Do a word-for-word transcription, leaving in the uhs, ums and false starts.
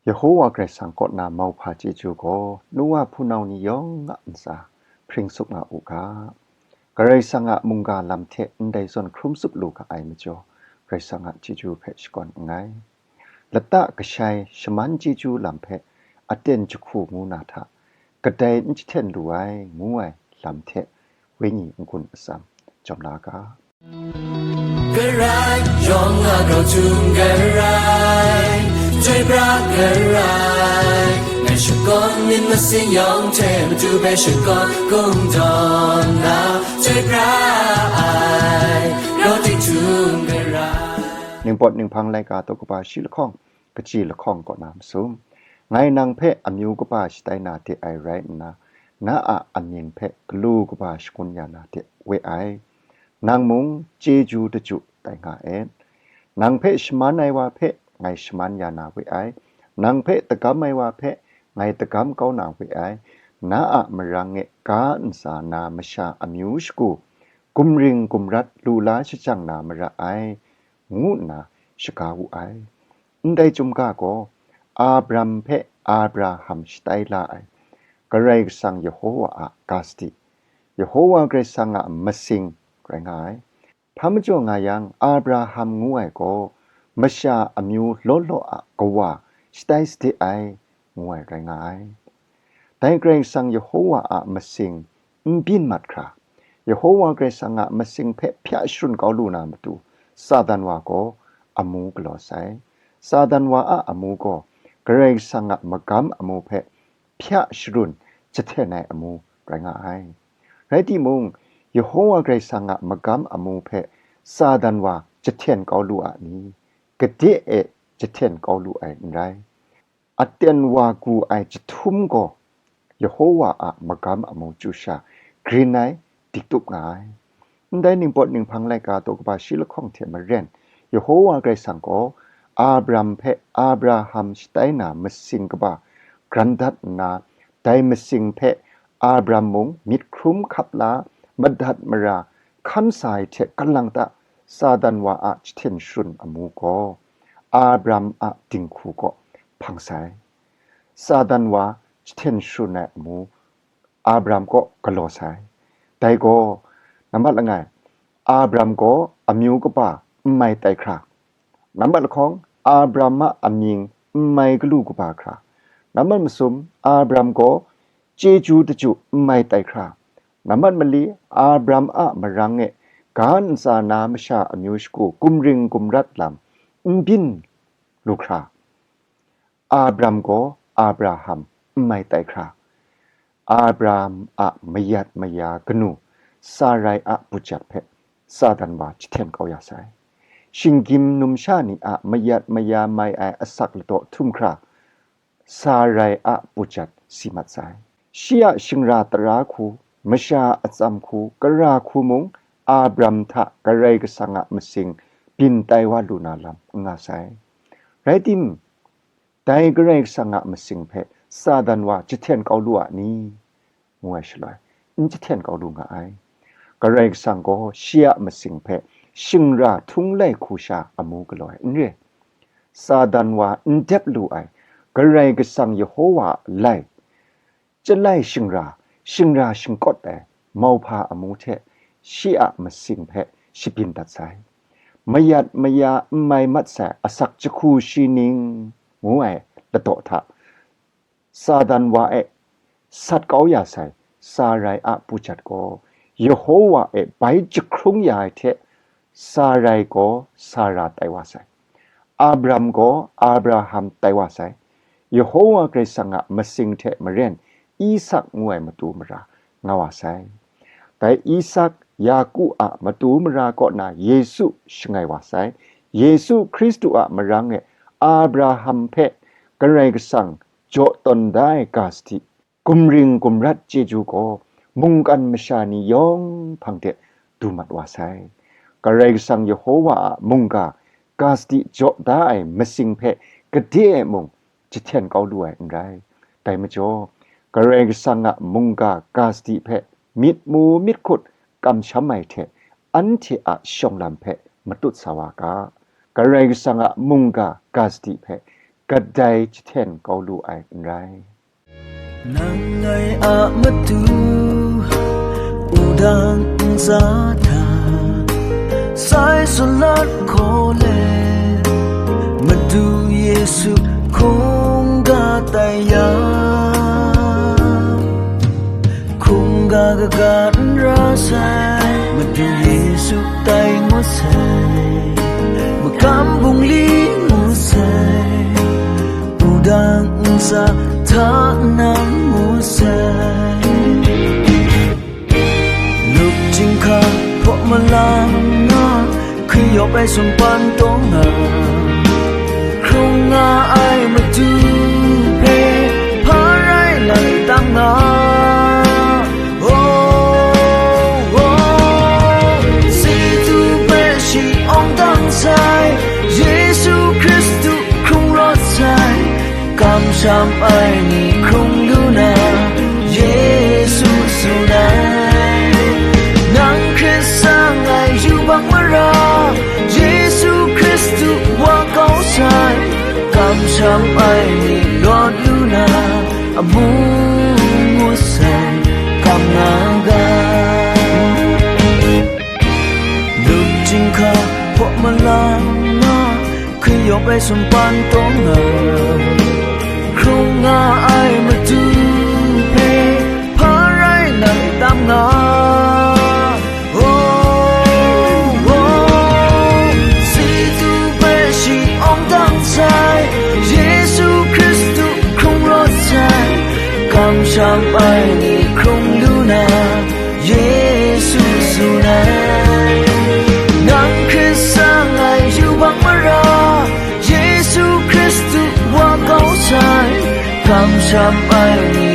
Yehowa Karai Kasang kaw na mauhpa chyeju gaw Noa hpunau ni yawng a ntsa hpring tsup nga u ga. Karai Kasang a mungga lam hte ndai zawn hkrum tsup lu ga ai majaw, Karai Kasang a chyeju hpe shakawn nngai. Lata kashai shaman chyeju lam hpe aten jahku ngu na hta, kadai n jahten lu ai ngu ai lam hte wenyi n-gun atsam jawm la ga. Karai yawng a grau htum karai, chyoi pra karai, ngai shakawn myit masin yawng hte matu hpe shakawn kungdawn na, chyoi pra ai, grau htum karai. Ningpawt ninghpang laika daw kaba shi lahkawng, kaji lahkawng kaw na masum. Ngai nang hpe amyu kaba shatai na de ai rai nna, na a amying hpe galu kaba shangun ya na de we ai. Nang mung chyeju daju tai nga et. Nang hpe shaman ai wa hpe ngai shaman ya na we ai. Nang hpe dagam ai wa hpe ngai dagam kau na we ai. Na a marang e ga ntsa na masha amyu shagu, gumring gumrat lu la shajang na mara ai, ngu nna shaga wu ai. Ndai chyum ga gaw, Abram hpe Abraham shatai la ai Karai Kasang Yehowa a ga sadi, Yehowa Karai Kasang a masing rai nga ai. Hpa majaw nga yang, Abraham ngu ai gaw masha amyu law law a kawa shatai sade ai, ngu ai rai nga ai. Dai Karai Kasang Yehowa a masing n byin mat hkra, Yehowa Karai Kasang a masing hpe hpya sharun kau lu na matu, Satan wa gaw amu galaw sai. Satan wa a amu gaw Karai Kasang a magam amu hpe hpya sharun jahten ai amu rai nga ai. Rai timung, Yehowa Karai Kasang a magam amu hpe Satan wa jahten kau lu a ni? Gade e jahten kau lu ai n rai. Aten wa gu ai jahtum gaw Yehowa a magam amu chyu sha grin ai, diktup nga ai. Ndai ningpawt ninghpang laika daw kaba shi lahkawng hte maren, Yehowa Karai Kasang gaw Abram hpe Abraham shatai na masing kaba gran dat nna, dai masing hpe Abram mung myit hkrum hkap la, madat mara hkam sa ai hte kalang ta, Satan wa a jahten sharun amu gaw Abram a dinghku kaw hpang sai. Satan wa jahten sharun ai amu Abram kaw galaw sai. Dai gaw, nambat langai, Abram gaw amyu kaba n mai tai hkra. Nambat lahkawng, Abram a amying n mai galu kaba hkra. Nambat masum, Abram gaw chyeju daju n mai tai hkra. Nambat mali, Abram a marang e ga ntsa na masha amyu shagu gumring gumrat lam n byin lu hkra. Abram gaw Abraham n mai tai hkra. Abraham a mayat maya kanu Sarai a bujat hpe Satan wa jahten kau ya sai. Shinggyim numsha ni a mayat maya mai ai asak ladaw htum hkra, Sarai a bujat si mat sai. Shi a shingra tara hku, masha atsam hku, kara hku mung Abram hta Karai Kasang a masing byin tai wa lu na lam n nga sai. Rai tim, dai Karai Kasang a masing hpe Satan wa jahten kau lu a ni? Ngu ai shaloi, n jahten kau lu nga ai. Karai Kasang gaw shi a masing hpe shingra htung lai hku sha amu galaw ai n re. Satan wa n dep lu ai Karai Kasang Yehowa a lai, Chyalai shingra, shingra shingkawt ai mauhpa amu hte shi a masing hpe shabyin dat sai. Mayat maya n mai mat sai asak jahku shi ning ngu ai ladaw hta, Satan wa e sat kau ya sai Sarai a bujat gaw Yehowa e bai jahkrung ya ai hte, Sarai gaw Sara tai wa sai. Abram gaw Abraham tai wa sai. Yehowa Karai Kasang a masing hte maren Isak ngu ai matu mara nga wa sai. Dai Isak, Yaku a matu mara kaw na Yesu shangai wa sai. Yesu Hkristu a marang e Abraham hpe Karai Kasang jaw tawn da ai ga sadi, gumring gumrat chyeju gaw mungkan masha ni yawng hpang de du mat wa sai. Karai Kasang Yehowa a mungga ga sadi jaw da ai masing hpe gade e mung jahten kau lu ai n rai. Dai majaw, Karai Kasang a mungga ga sadi hpe myit mu myit hkut kamsham ai hte, anhte a shawng lam hpe matut sa wa ga. Karai Kasang a mungga ga sadi hpe gat dai jahten kau lu ai n rai. Nang ngai a matu, wudang ntsa hta, sai salat hkaw let, Madu Yesu hkungga tai yang, hkungga kaga n ra sai, Madu Yesu tai ngut sai, magam bungli ngut sai, wudang ntsa hta nang ngut sai. Lup chyinghka hpaw malang nga, hkri yawp ai sumpan taw nga, hkrung nga ai matu hpe hpa rai lai tam nga. Oh, oh, si tu hpe shi awng dang sai, Yesu Hkristu hkrung rawt sai, kamsham ai ni hkrung lu na, Yesu tsun ai. Nang hkrit sa ai yubak mara, Yesu Hkristu wa kau sai, kamsham ai ni rawt lu na, amu ngut sai, kam nga ga. Lup chyinghka hpaw malang nga, hkri yawp ai sumpan taw nga, hkrung nga ai matu hpe hpa rai lai tam nga. Oh, oh, si tu hpe shi awng dang sai, Yesu Hkristu hkrung rawt sai, kamsham ai ni hkrung lu na, Yesu tsun ai. Nang hkrit sa ai yubak mara, Yesu Hkristu wa kau sai, kamsham ai ni